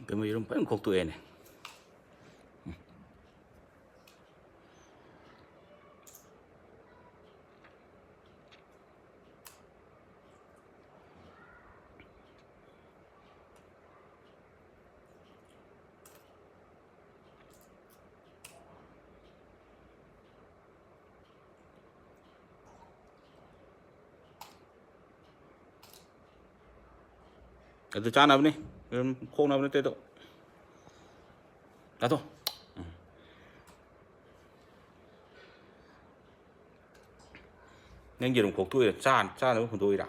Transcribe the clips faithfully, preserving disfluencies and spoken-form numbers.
ꯀꯩꯅꯣ, ꯌꯦꯔꯨꯝ ꯐꯖꯅ ꯈꯣꯛꯇꯣꯛꯑꯦꯅꯦ꯫ ꯑꯗꯨ ꯆꯥꯅꯕꯅꯤ, ꯑꯗꯨꯝ ꯈꯣꯛꯅꯕ ꯅꯠꯇꯦ ꯑꯗꯣ꯫ ꯆꯥꯊꯣꯛ꯫ ꯎꯝ꯫ ꯅꯪ ꯌꯦꯔꯨꯝ ꯈꯣꯛꯇꯣꯛꯏꯔ? ꯆꯥ-, ꯆꯥꯅꯕ ꯍꯨꯟꯗꯣꯛꯏꯔ?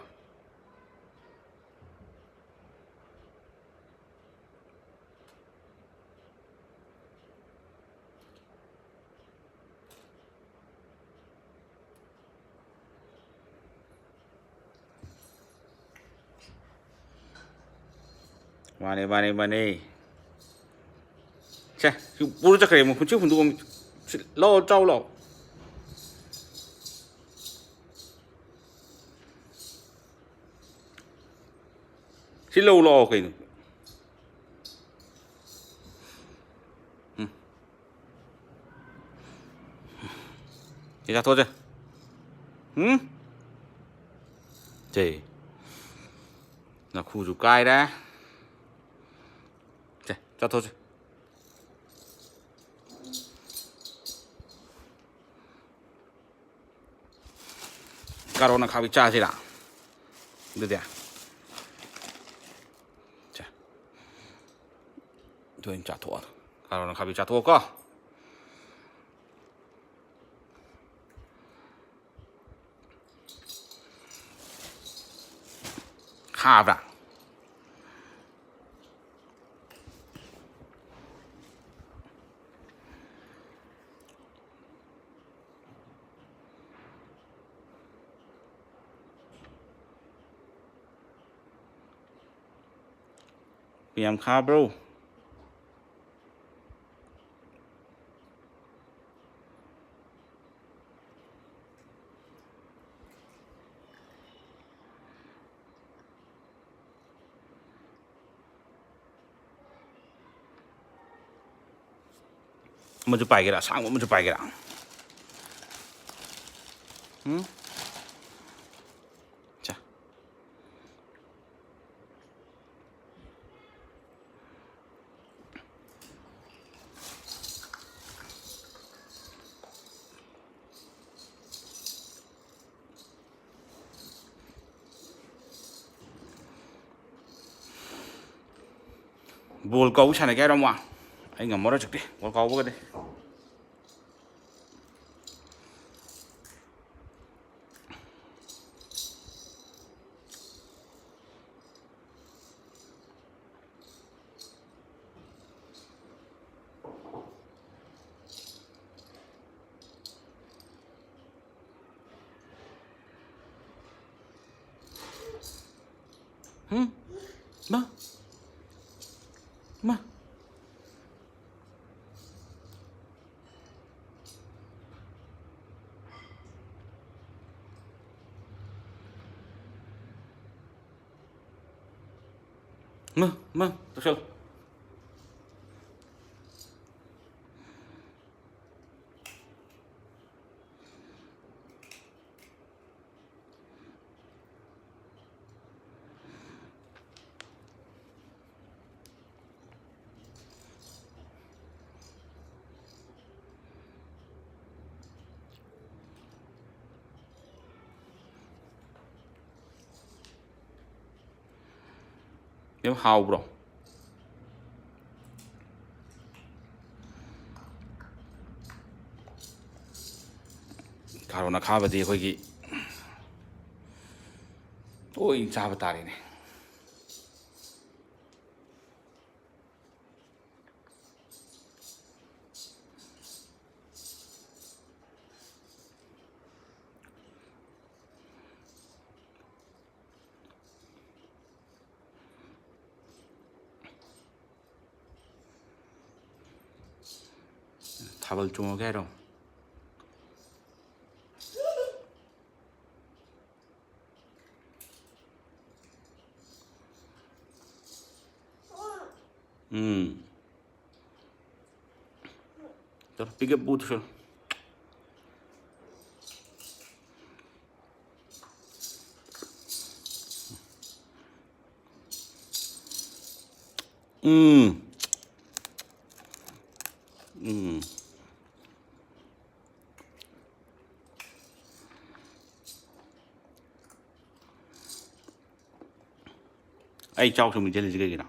ꯃꯥꯅꯦ, ꯃꯥꯅꯦ, ꯃꯥꯅꯦ꯫ ꯁꯦ, ꯁꯤ ꯄꯨꯔ ꯆꯠꯈ꯭ꯔꯦ ꯑꯃꯨꯛ꯫ ꯍꯨꯟꯁꯤ ꯍꯨꯟꯗꯣꯛꯑꯝ-, ꯁꯤ ꯂꯥꯛꯑꯣ, ꯆꯥꯎ ꯂꯥꯛꯑꯣ꯫ ꯁꯤ ꯂꯧ ꯂꯥꯛꯑꯣ ꯀꯩꯅꯣ꯫ ꯎꯝ꯫ ꯁꯤ ꯆꯥꯊꯣꯛꯑꯁꯦ꯫ ꯎꯝ? ꯁꯦ꯫ ꯅꯈꯨꯁꯨ ꯀꯥꯏꯔꯦ꯫ ꯁꯦ, ꯆꯥꯊꯣꯛꯑꯁꯦ꯫ ꯀꯥꯔꯣꯠ ꯑꯈꯥꯕꯤ ꯆꯥꯁꯤꯔꯥ? ꯑꯗꯨꯗꯤ꯫ ꯁꯦ꯫ ꯑꯗꯨ ꯑꯣꯏꯅ ꯆꯥꯊꯣꯛꯑꯣ꯫ ꯀꯥꯔꯣꯠ ꯑꯈꯥꯕꯤ ꯆꯥꯊꯣꯛꯑꯣꯀꯣ꯫ ꯈꯥꯕ꯭ꯔꯥ? ꯌꯥꯝ ꯈꯥꯕ꯭ꯔꯣ? ꯑꯃꯁꯨ ꯄꯥꯏꯒꯦꯔꯥ? ꯑꯁꯥꯡꯕ ꯑꯃꯁꯨ ꯄꯥꯏꯒꯦꯔꯥ? ꯎꯝ? ꯆꯥ꯫ ꯕꯣꯜ ꯀꯥꯎꯕ ꯁꯥꯟꯅꯒꯦ ꯍꯥꯏꯔꯣ, ꯑꯃ? ꯑꯩ ꯉꯝꯃꯔꯣꯏ ꯍꯧꯖꯤꯛꯇꯤ ꯕꯣꯜ ꯀꯥꯎꯕꯒꯗꯤ꯫ ꯍꯨꯝ? ꯃꯥ? ꯃꯥ? ꯃꯥ, ꯃꯥ, ꯇꯧꯁꯜꯂꯨ꯫ ꯌꯥꯝ ꯍꯥꯎꯕ꯭ꯔꯣ? ꯀꯥꯔꯣꯟ ꯑꯈꯥꯕꯗꯤ ꯑꯩꯈꯣꯏꯒꯤ ꯇꯣꯏꯅ ꯆꯥꯕ ꯇꯥꯔꯦꯅꯦ꯫ ꯊꯥꯕꯜ ꯆꯣꯡꯉꯒꯦ ꯍꯥꯏꯔꯣ? ꯎꯝ꯫ चलो, पी के बूथ चलो। ꯎꯝ꯫ ꯎꯝ꯫ ꯑꯩ ꯆꯥꯎ ꯁꯨꯝ ꯏꯟꯁꯤꯜꯂꯤꯁꯤ ꯀꯩꯒꯤꯅꯣ?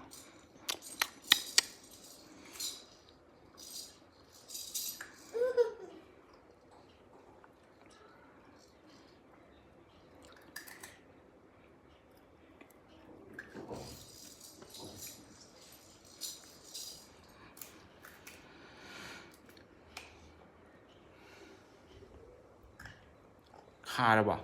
ꯈꯥꯔꯕꯣ?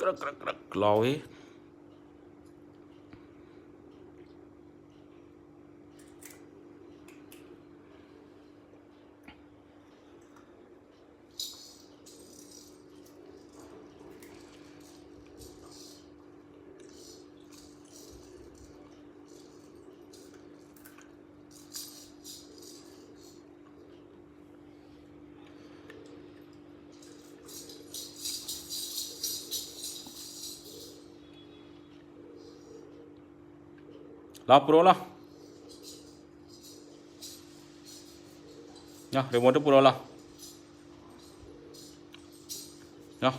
ꯀ꯭ꯔꯛ ꯀ꯭ꯔꯛ ꯀ꯭ꯔꯛ ꯂꯥꯎꯏ꯫ ꯂꯥꯎ, ꯄꯨꯔꯛꯑꯣ ꯂꯥꯎ꯫ ꯌꯥ, ꯔꯤꯃꯣꯠꯇꯨ ꯄꯨꯔꯛꯑꯣ ꯂꯥꯎ꯫ ꯌꯥ꯫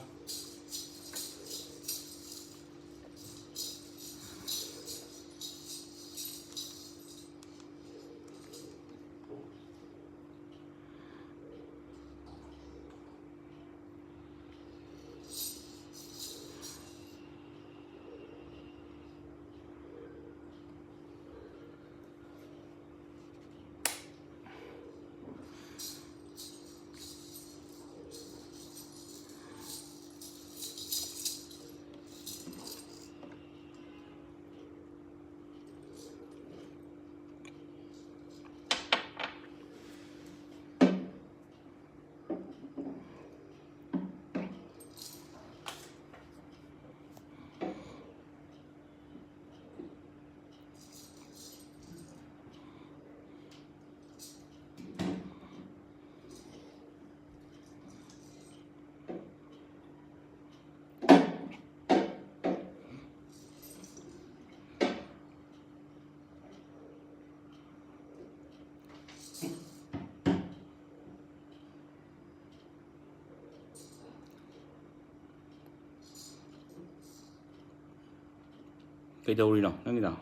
ꯀꯩꯗꯧꯔꯤꯅꯣ ꯅꯪꯒꯤꯗꯣ?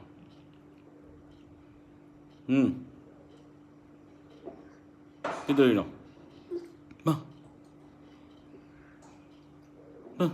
ꯎꯝ꯫ ꯀꯩꯗꯧꯔꯤꯅꯣ? ꯃꯥ꯫ ꯃꯥ꯫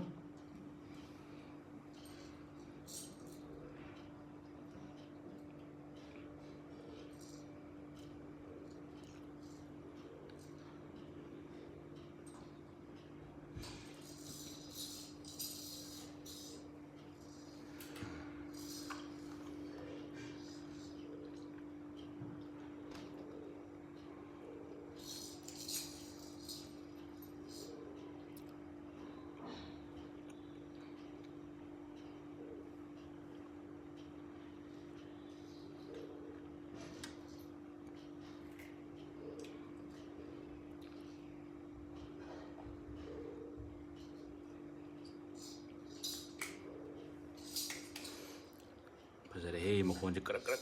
ꯐꯖꯔꯦꯍꯦ, ꯃꯈꯣꯟꯁꯦ ꯀ꯭ꯔꯛ ꯀ꯭ꯔꯛ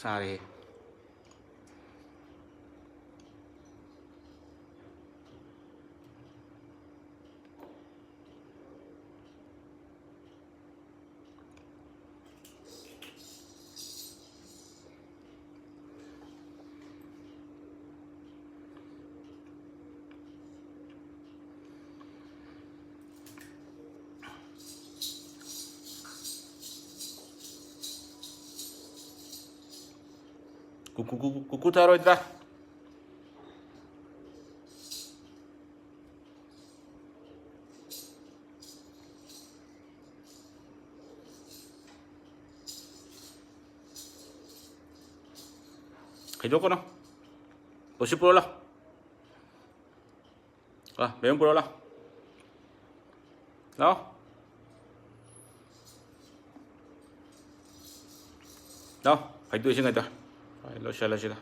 ꯁꯥꯔꯦꯍꯦ꯫ ꯀꯨ-, ꯀꯨ-, ꯀꯨ-, ꯀꯨꯀꯨ ꯊꯥꯔꯣꯏꯗ꯭ꯔꯥ? ꯈꯥꯏꯗꯣꯛꯀꯅꯨ꯫ ꯄꯨꯁꯤ ꯄꯨꯔꯣ ꯂꯥꯎ꯫ ꯑ, ꯕꯦꯝ ꯄꯨꯔꯣ ꯂꯥꯎ꯫ ꯂꯥꯎ꯫ ꯂꯥꯎ, ꯈꯥꯏꯗꯣꯛꯏꯁꯤ ꯉꯥꯏꯗ꯫ ꯍꯣꯏ, ꯂꯣꯏꯁꯤꯜꯂꯁꯤꯗ꯫